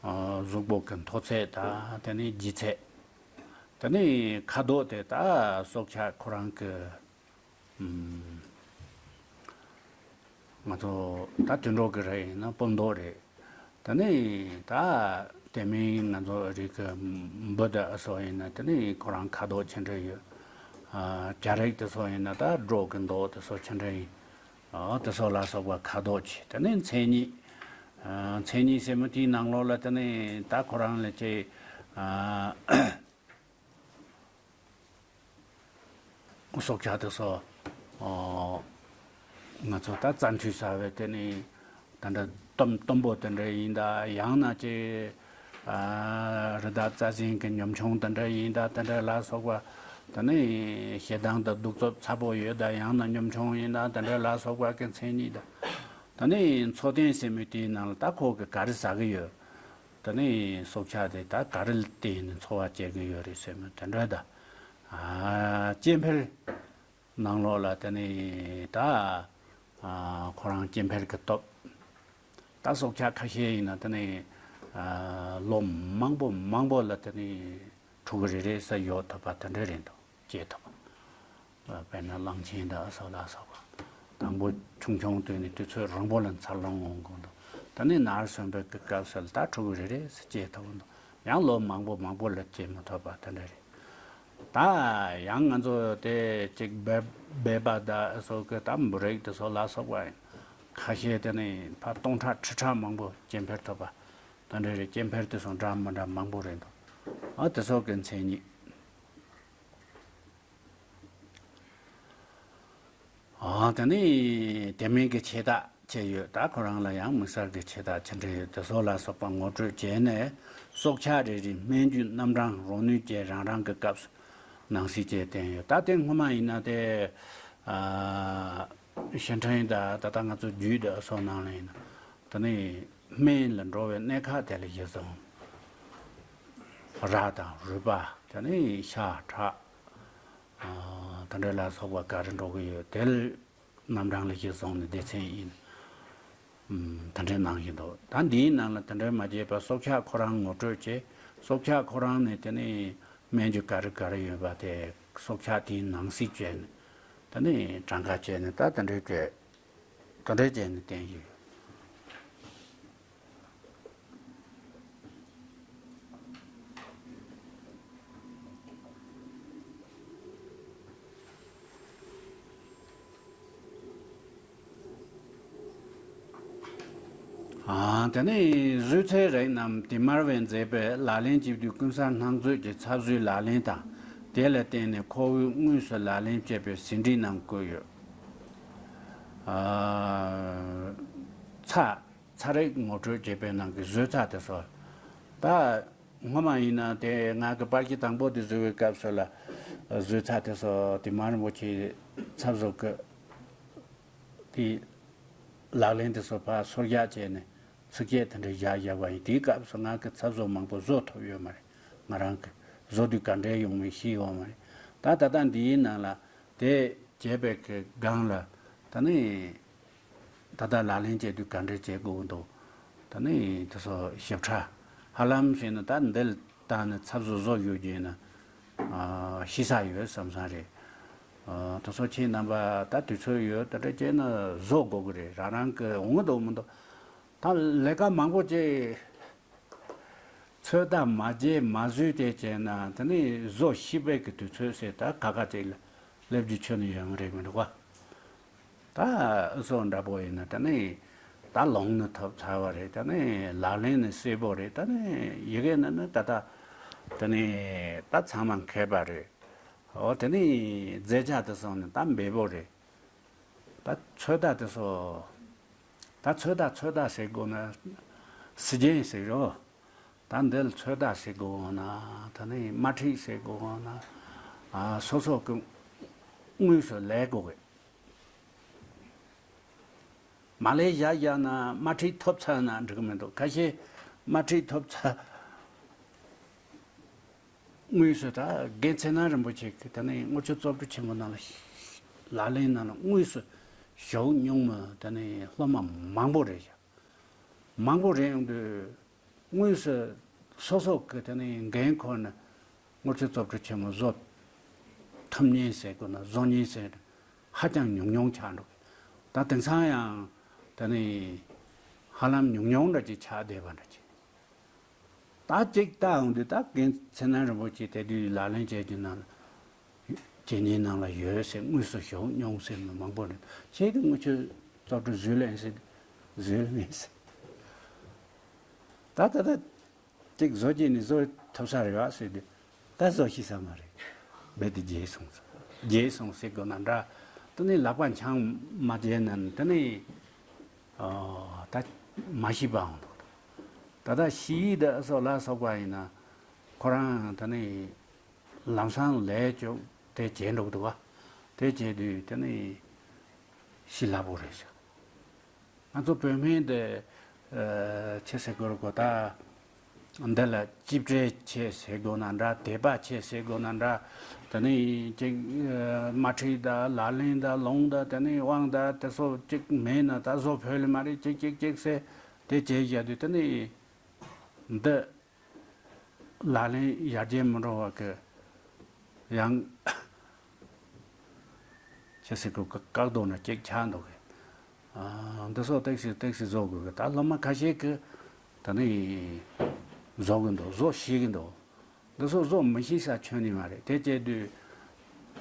ཨ་གཟུགས་པོ་གི་མཐོ་ཚད་དང་དེ་ནས་ལྗིད་ཚད། དེ་ནས་ཁ་དོག་དེ་ད་སྲོག་ཆགས་ཁོ་རང་གི་ཨམ། ང་ཚོ་ད་དུད་འགྲོ་གི་རིགས་ཡིན་ན་སྤུ་མདོག་རེད། དེ་ནས་ད་དེ་མིན་ང་ཚོ་རིགས་ཀྱི་འབུ་དང་སོགས་ཡིན་ན་དེ་ནས་ཁོ་རང་ཁ་དོག་ཆེ་འདྲ་ཡོད། ཨ་བྱ་རིགས་དེ་ཚོ་ཡིན་ན་ད་སྒྲོ་གི་མདོག་དེ་ཚོ་ཆེ་འདྲ་ཡིན། ཨ་དེ་ཚོ་ལ་སོགས་པ་ཁ་དོག་ཆེ། དེ་ནས་མཚན་ཉིད། ཨ་མཚན་ཉིད་ཟེར་མི་དེའི་ནང་ལོགས་ལ་དེ་ནས་ད་ཁོ་རང་ལ་ཅིག་ཨ། སྲོག་ཆགས་དེ་ཚོ། ཨོ། ང་ཚོ་ད་རྩྭ་མཐུད་ཟ་བའི་དེ་ནི། དེ་འདྲ་གཏུམ་གཏུམ་པོ་དེ་འདྲ་ཡིན་ད། ཡང་ན་ཅིག་ཨ་རི་དྭགས་རྩྭ་ཟན་གྱི་ཉམ་ཆུང་དེ་འདྲ་ཡིན་ད། དེ་འདྲ་ལ་སོགས་པ། དེ་ནི་ཞེ་སྡང་དང་གདུག་རྩུབ་ཚ་པོ་ཡོད་ད། ཡང་ན་ཉམ་ཆུང་ཡིན་ད། དེ་འདྲ་ལ་སོགས་པ་གི་མཚན་ཉིད་ད། དེ་ནི་འཚོ་རྟེན་ཟེར་མི་དེའི་ནང་ལ་ད་ཁོ་གི་ག་རེ་ཟ་གི་ཡོད། དེ་ནས་སྲོག་ཆགས་དེ་ད་ག་རེ་ལ་བརྟེན་ནས་འཚོ་བ་སྐྱེལ་གྱི་ཡོད་རེད་ཟེར་ན་དེ་འདྲ་ད། ཨ་སྐྱེ་འཕེལ་ནང་ལོགས་ལ་དེ་ནས་ད་ཨ་ཁོ་རང་སྐྱེ་འཕེལ་གྱི་སྟོབས། ད་སྲོག་ཆགས་ཁ་ཤས་ཡིན་ན་དེ་ནས་ཨ་ལོ་མང་པོ་མང་པོ་ལ་དེ་ནས་ཕྲུ་གུ་རེ་རེ་ཟེར་ཡོད་ཐུབ་པ་དེ་འདྲ་རེད་འདུག་སྐྱེ་ཐུབ་པ། དཔེར་ན་གླང་ཆེན་དང་ཨ་སོགས་ལ་སོགས་པ། དང་པོ་ཆུང་ཆུང་དུས་ནས་དུས་ཚོད་རིང་པོ་ལ་འཚར་ལོངས་འོང་དགོས་འདུག་ད་ནི་ནར་སོན་པའི་སྐབས་སུ་ལ་ད་ཕྲུ་གུ་རེ་རེ་སྐྱེས་ཐུབ་འདུག་ཡང་ལོ་མང་པོ་མང་པོ་ལ་སྐྱེས་མི་ཐུབ་པ་དེ་འདྲ་རེད། ད་ཡང་ང་ཚོ་དེ་གཅིག་སྦལ་སྦལ་པ་དང་ཨ་སོགས་ཀྱི་ད་འབུ་རིགས་དེ་ཚོ་ལ་སོགས་པ་ཡིན། ཁ་ཤས་དེ་ནི་ཕར་སྟོང་ཕྲག་ཁྲི་ཕྲག་མང་པོ་སྐྱེ་འཕེལ་ཐུབ་པ་དེ་འདྲ་རེད། སྐྱེ་འཕེལ་དེ་ཚོ་འདྲ་མི་འདྲ་མང་པོ་རེད་འདུག་ཨ་དེ་ཚོ་གི་མཚན་ཉིད། ཨ་དེ་ནི་དེ་མིན་གྱི་ཆེ་རྟགས་ཆེ་ཡོད། ད་ཁོ་རང་ལ་ཡང་དམིགས་བསལ་གྱི་ཆེ་རྟགས་ཆེ་འདྲ་ཡོད། དེ་ཚོ་ལ་སོགས་པ་ངོ་སྤྲོད་བྱས་ནས་སྲོག་ཆགས་རེ་རེའི་སྨན་རྒྱུ་རྣམ་གྲངས་རོ་ནུས་བཅས་རང་རང་གི་སྐབས་སུ་ནང་གསེས་བཅས་བསྟན་ཡོད། ད་དེ་སྔོན་མ་ཡིན་ན་དེ་ཨ་ཞིང་ཕྲན་དང་ད་ལྟ་ང་ཚོ་རྒྱུད་དང་སོགས་ནང་ལ་ཡིན་ན་དེ་ནི་སྨན་ལ་འགྲོ་བའི་གནས་ཁག་དེ་ལ་གཞི་བཟུང་། ར་དང་རུས་པ། དེ་ནི་ཤ་ཁྲག་ཨ་དེ་འདྲ་ལ་སོགས་པ་ག་རེ་འགྲོ་གི་ཡོད། དེ་ལ་རྣམ་གྲངས་ལ་གཞི་བཟུང་ནས་སྡེ་ཚན་ཡིན། ཨམ་དེ་འདྲའི་ནང་བཞིན་འདུག་ད་འདིའི་ནང་ལ་དེ་འདྲའི་མ་བྱས་པར་སྲོག་ཆགས་ཁོ་རང་ངོ་སྤྲོད་བྱས། སྲོག་ཆགས་ཁོ་རང་ནས་དེ་ནས་སྨན་རྒྱུ་ག་རེ་ག་རེ་ཡོད་པ་དེ་སྲོག་ཆགས་དེའི་ནང་གསེས་བྱས་ནས་དེ་ནས་གྲངས་ཀ་བྱས་ནས་ད་དེ་འདྲའི་བྱས། དེ་འདྲའི་བྱས་ནས་བསྟན་ཡོད། ཨ་དེ་ནས་བཟོད་ཚལ་རིགས་རྣམས་དེ་མར་བས་མཛད་པའི་ལག་ལེན་བྱེད་དུས་ཀུན་གསལ་སྣང་མཛོད་ཀྱི་ཚབ་བཟོའི་ལག་ལེན་དང་དེ་ལ་བརྟེན་ནས་ཁོ་བོས་དངོས་སུ་ལག་ལེན་བྱས་པའི་ཟིན་བྲིས་རྣམས་བཀོད་ཡོད། ཨ་ཚ། ཚ་རིགས་ངོ་སྤྲོད་བྱེད་པའི་ནང་གི་བཟོད་ཚ་དེ་ཚོ། ད་སྔོན་མ་ཡིན་ན་དེ་ང་གི་པར་གྱི་དང་པོ་དེ་བཟོ་བའི་སྐབས་སུ་ལ་བཟོད་ཚ་དེ་ཚོ་དེ་མ་རིན་པོ་ཆེའི་ཚབ་བཟོ་གི་དེ་ལག་ལེན་དེ་ཚོ་ཕར་སོར་རྒྱག་བྱས་ནས་ཚིགས་བཅད་དེ་འདྲ་བཞག་བཞག་པ་ཡིན། དེའི་སྐབས་སུ་ང་གི་ཚབ་བཟོ་མང་པོ་བཟོ་ཐུབ་ཡོད་མ་རེད། ང་རང་གི་བཟོ་དུས་ག་འདྲའི་ཡོང་མིན་ཤེས་ཡོད་མ་རེད། ད་ད་ལྟ་འདིའི་ནང་ལ་དེ། བྱས་པའི་གི་སྒང་ལ་ད་ནི་ད་ལྟ་ལག་ལེན་བྱེད་དུས་ག་འདྲ་བྱེད་དགོས་འདུག་ད་ནི་དེ་ཚོ་ཞིབ་ཕྲ་ཧ་ལམ་ཞིག་ནི་ད་འདི་ལ་བཏང་ནས་ཚབ་བཟོ་བཟོ་ཡོད་རྒྱུ་ཡིན་ན་ཤེས་ས་ཡོད་བསམ་ས་རེད། དེ་ཚོ་ཁྱེད་རྣམ་པ་ད་དུས་ཚོད་ཡོད་ད་འདྲ་བྱས་ན་བཟོ་དགོས་ཀྱི་རེད། རང་རང་གི་འོང་གི་འདུག་མི་འདུག་ད་ལས་ཀ་མང་པོ་བྱས། ཚོད་ལྟ་མ་བྱས་མ་བཟོས་ཏེ་བྱས་ན་དེ་ནི་བཟོ་ཤེས་པའི་གི་དུས་ཚོད་ཟེར་ད་ག་ག་ཅིག་ལ་སླེབས་རྒྱུ་ཁྱོན་ནས་ཡོད་མ་རེད་མི་འདུག་ག་ད་ཨུ་ཚོ་འདྲ་པོ་ཡིན་ན་དེ་ནི་ད་ལོང་ནི་ཐོབ་ཚར་བ་རེད། དེ་ནི་ལག་ལེན་ནི་གསལ་པོ་རེད། དེ་ནི་ཡི་གེ་ནི་ནི་ད་ད་དེ་ནི་ད་ཚང་མ་མཁས་པ་རེད། འོ་དེ་ནི་མཛད་བྱ་དེ་སོང་ནི་ད་འབེལ་པོ་རེད། ད་ཚོད་ལྟ་དེ་ཚོ། ད་ཚོད་ལྟ་ཚོད་ལྟ་ཟེར་དགོས་ན། སི་ཇེན་ཟེར་རོ། ད་འདི་ལ་ཚོད་ལྟ་ཟེར་དགོས་ན། ད་ནི་དམར་ཁྲིད་ཟེར་དགོས་ན། ཨ་སོ་སོ་གི་དངོས་སུ་ལས་དགོས་གི། མ་ལས་བཞག་བཞག་ན་དམར་ཁྲིད་ཐོབ་ཚར་ན་འགྲིག་གི་མི་འདུག་ཁ་ཤས་དམར་ཁྲིད་ཐོབ་ཚར། དངོས་སུ་ད་རྒན་ཚེ་རིང་རིན་པོ་ཆེ་གིས་ད་ནི་དངུལ་ཆུ་བཙོ་བཀྲུ་ཆེན་མོ་ནང་ལ་ལག་ལེན་ནང་ལ་དངོས་སུ་ཞུགས་མྱོང་མི་ད་ནི་སློབ་མ་མང་པོ་རེད་ཤག་མང་པོ་རེད་ཡོང་དུས། དངོས་སུ་སོ་སོ་གི་དེ་ནས་འགན་ཁུར་ནས་དངུལ་ཆུ་བཙོ་བཀྲུ་ཆེན་མོ་བཟོ་ཐུབ་མཁན་ཟེར་དགོས་ན་བཟོ་མཁན་ཟེར་ཧ་ཅང་ཉུང་ཉུང་ཆགས་འགྲོ་གི། ད་དེང་སང་ཡང་དེ་ནས་ཧ་ལམ་ཉུང་ཉུང་འདྲ་ཅིག་ཆགས་བསྡད་པ་འདྲ་ཅིག་ད་ཅིག་ལྟ་འོང་དུས་ད་རྒན་ཚེ་རིང་རིན་པོ་ཆེ་དེ་དུས་ལག་ལེན་བྱས་ཀྱི་ནང་ལ། བྱེད་ཉེན་ནང་ལ་ཡོད་ཟེར་དངོས་སུ་ཞུགས་མྱོང་ཟེར་མི་མང་པོ་རེད། ཁྱེད་ཀྱིས་དངུལ་ཆུ་བཙོ་བཀྲུ་བཟོས་ལེན་ཟེར་བཟོས་མེད་ཟེར། ད་ད་ད་ཅིག་བཟོ་བྱས་ནས་བཟོ་ཐུབ་ས་རེད་བ་ཟེར་དུས་ད་བཟོ་ཤེས་ས་མ་རེད། རྦད་དེ་རྒྱས་སོང་ཟེར། རྒྱས་སོང་ཟེར་དགོས་ན་འདྲ། དེ་ནས་ལག་པ་འཆང་མ་བྱས་ན་དེ་ནས་ཨ་ད་མ་ཤེས་པའང་འདུག་ད་ད་ཤེས་ཡིག་ད་སོགས་ལ་སོགས་པ་ཡིན་ན་ཁོ་རང་དེ་ནས། ལམ་སང་ལས་བཅོ་དེ་བྱས་འགྲོ་གི་འདུག་ག་དེ་བྱས་དུས་དེ་ནི་ཞི་ལྷག་པོ་རེད་ཤག་ང་ཚོ་བོད་སྨན་དེ་ཨ་ཆེ་ཟེར་དགོས་རེད་གོ་ད། འདི་ལ་ཅིབ་ཕྲའི་ཆེ་ཟེར་དགོས་ན་འདྲ། དད་པ་ཆེ་ཟེར་དགོས་ན་འདྲ། དེ་ནི་ཅིག་ཨ་དམར་ཁྲིད་དང་ལག་ལེན་དང་ལུང་དང་དེ་ནི་དབང་དང་དེ་ཚོ་ཅིག་མེད་ན་ད་བཟོ་ཕོད་ལེ་མ་རེད། ཅིག་ཅིག་ཅིག་ཟེར་དེ་བྱས་བཞག་དུས་དེ་ནི་འདི། ལག་ལེན་ཡར་རྒྱས་མི་འགྲོ་བ་གི་ཡང་ཁྱེད་སྲིད་ཀྱི་བཀག་རྡོ་ན་ཅིག་ཆགས་འདུག་གི་ཨ་འདི་ཚོ་ཏོག་ཙམ་ཏོག་ཙམ་བཟོ་དགོས་གི་ད་སློབ་མ་ཁ་ཤས་ཀྱིས་ད་ནི་བཟོ་གི་འདུག་བཟོ་ཤེས་ཀྱི་འདུག་འདི་ཚོ་བཟོ་མི་ཤེས་ས་ཁྱོན་ནས་མ་རེད། དེ་བྱས་དུས་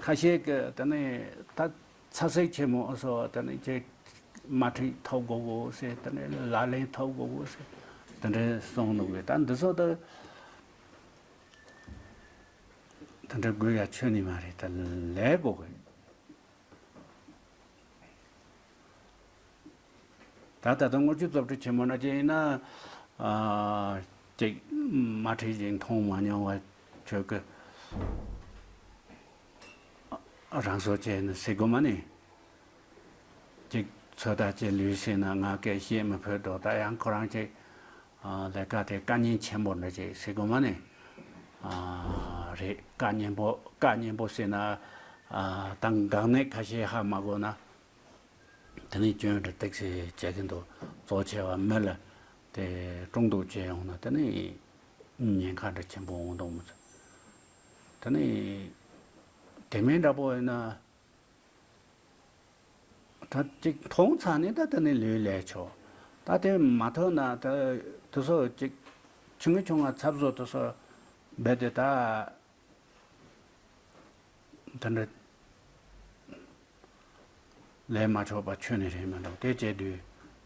ཁ་ཤས་ཀྱིས་ད་ནི་ད། ཚ་ཚིགས་ཆེན་མོ་སོགས་དེ་ནས་ཅིག་དམར་ཁྲིད་ཐོབ་དགོས་གོ་ཟེར། དེ་ནས་ལག་ལེན་ཐོབ་དགོས་གོ་ཟེར། དེ་འདྲའི་གསུངས་འདུག་གི་ད་འདི་ཚོ་ད་དེ་འདྲ་དགོས་ཡ་ཁྱོན་ནས་མ་རེད། ད་ལས་དགོས་གི་ད་ད་ལྟ་དངུལ་ཆུ་བཙོ་བཀྲུ་ཆེན་མོ་ན་ཅིག་ཡིན་ན་ཨ་ཅིག་དམར་ཁྲིད་ཅིག་མཐོང་མ་མྱོང་བ་ཁྱོད་ཀྱི་རང་བཟོ་བྱས་ནས་ཟེར་དགོས་མ་ནི། ཅིག་ཚོད་ལྟ་བྱེད་ལུས་ཟེར་ན་ང་སྐད་བཤད་མི་ཕོད་དོ། ད་ཡང་ཁོ་རང་ཅིག་ཨ་ལས་ཀ་དེ་དཀའ་ཉེན་ཆེན་པོ་འདྲ་ཅིག་ཟེར་དགོས་མ་ནི། ཨ་རེད། དཀའ་ཉེན་པོ་དཀའ་ཉེན་པོ་ཟེར་ན་ཨ་ད་འགག་གནད་ཁ་ཤས་ཧ་མ་གོ་ན། དེ་ནས་སྐྱོན་རེ་ཏོག་ཙམ་བྱེད་ཀྱི་འདུག་གཙོ་ཆེ་བ་མི་ལ་དེ་དཀྲུག་འདུག་བྱས་ཡོང་ན་དེ་ནས་ཉེན་ཁ་འདྲ་ཆེན་པོ་འོང་འདུག་མི་ཚོད། དེ་ནས་དེ་མིན་འདྲ་པོ་ཡིན་ན། ད་ཅིག་མཐོང་ཚར་ནས་ད་དེ་ནས་ལུས་ལས་ཆོག་ད་དེ་མ་ཐོན་ན་ད་དེ་ཚོ་ཅིག་ཆུང་ངུ་ཆུང་ང་ཚབ་བཟོ་དེ་ཚོ་རྦད་དེ་ད་དེ་འདྲ་ལས་མ་ཆོག་པ་ཁྱོན་ནས་རེད་མི་འདུག་དེ་བྱས་དུས་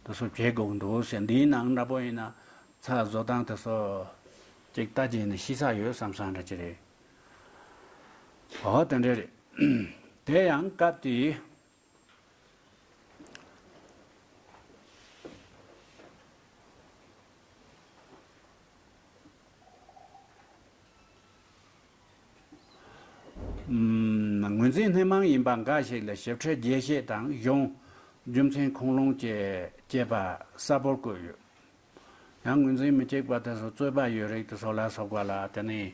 དེ་ཚོ་བྱེད་དགོས་འདུག་ཟེར། འདིའི་ནང་འདྲ་པོ་ཡིན་ན་ཚ་བཟོ་སྟངས་དེ་ཚོ་ཅིག་ལྟ་བྱས་ནས་ཤི་ས་ཡོད་བསམ་ས་འདྲ་ཅིག་རེད། འོ་དེ་འདྲ་རེད། དེ་ཡང་སྐབས་དེའི། ངོས་འཛིན་སྣེ་མང་ཡིན་པ་འགའ་ཞིག་ལ་ཞིབ་ཕྲའི་རྒྱས་བཤད་དང་གཞུང་རྒྱུ་མཚན་ཁུངས་ལུང་བཅས་བཅས་པ་གསལ་པོར་བཀོད་ཡོད། ཡང་ངོས་འཛིན་མི་གཅིག་པ་དེ་ཚོ་རྩོད་པ་ཡོད་རིགས་དེ་ཚོ་ལ་སོགས་པ་ལ་དེ་ནས་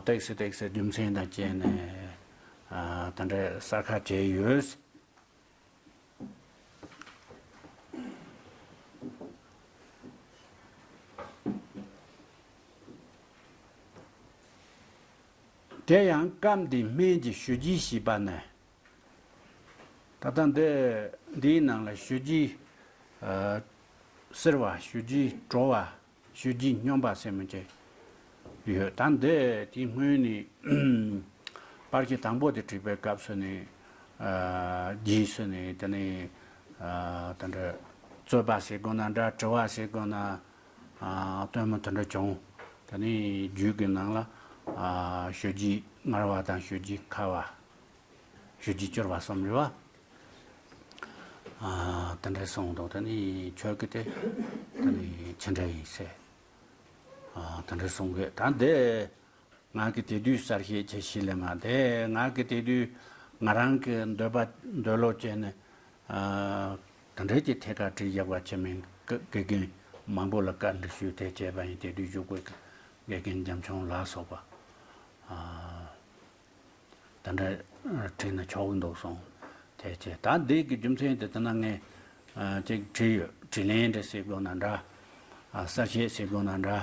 ཏོག་ཙམ་ཏོག་ཙམ་རྒྱུ་མཚན་དང་བཅས་ནས་དེ་འདྲའི་གསལ་ཁ་བྱས་ཡོད། དེ་ཡང་སྐབས་འདིའི་སྨན་གྱི་ཞུ་རྒྱུའི་བྱིས་པ་ནི། ད་ལྟ་འདི་འདིའི་ནང་ལ་ཞུ་རྒྱུའི་ཨ་གསེར་བ། ཞུ་རྒྱུའི་བྲོ་བ། ཞུ་རྒྱུའི་སྨྱོན་པ་ཟེར་མི་ཅིག་ཡོད། ད་འདི་དེའི་སྔོན་ནས་པར་གྱི་དང་པོ་དེ་བྲིས་པའི་སྐབས་སུ་ནས་ཨ་རྗེས་སུ་ནས་དེ་ནས་ཨ་དེ་འདྲ་རྩོད་པ་ཟེར་དགོས་ན་འདྲ། དྲི་བ་ཟེར་དགོས་ན་ཨ་སྟོན་མོ་དེ་འདྲ་བྱུང་། དེ་ནས་རྒྱུད་ཀྱི་ནང་ལ་ཨ་ཞུ་རྒྱུའི་མངར་བ་དང་ཞུ་རྒྱུའི་ཁ་བ། ཞུ་རྒྱུའི་སྐྱུར་བ་གསུམ་རེད་བ། ཨ་དེ་འདྲ་གསུངས་འདུག་དེ་ནས་ཁྱོད་ཀྱིས་དེ་དེ་ནས་ཅི་འདྲ་ཡིན་ཟེར། ཨ་དེ་འདྲ་གསུང་གི་ད་འདི་ང་གི་དེ་དུས་གསར་བཤད་བྱེད་ཤེས་ལེ་མ་དེ་ང་གི་དེ་དུས་ང་རང་གི་འདོད་པ་འདོད་བློ་བྱས་ནས་ཨ་དེ་འདྲ་གྱི་ཐད་ཀར་བྲིས་བཞག་པ་ཆེ་མིན་དགེ་རྒན་མང་པོ་ལ་བཀའ་འདྲི་ཞུས་དེ་བྱས་པ་ཡིན། དེ་དུས་བཞུགས་པའི་དགེ་རྒན་འཇམ་ཆུང་ལ་སོགས་པ། ད་འདྲ་བྲིས་ན་ཆོག་གི་འདུག་གསུངས། དེ་བྱས་ད་འདི་གི་རྒྱུ་མཚན་དེ་ལྟ་ན་ངས་ཅིག་བྲིས་ཡོད། དྲིས་ལན་འདྲ་ཟེར་དགོས་ན་འདྲ། གསལ་བཤད་ཟེར་དགོས་ན་འདྲ།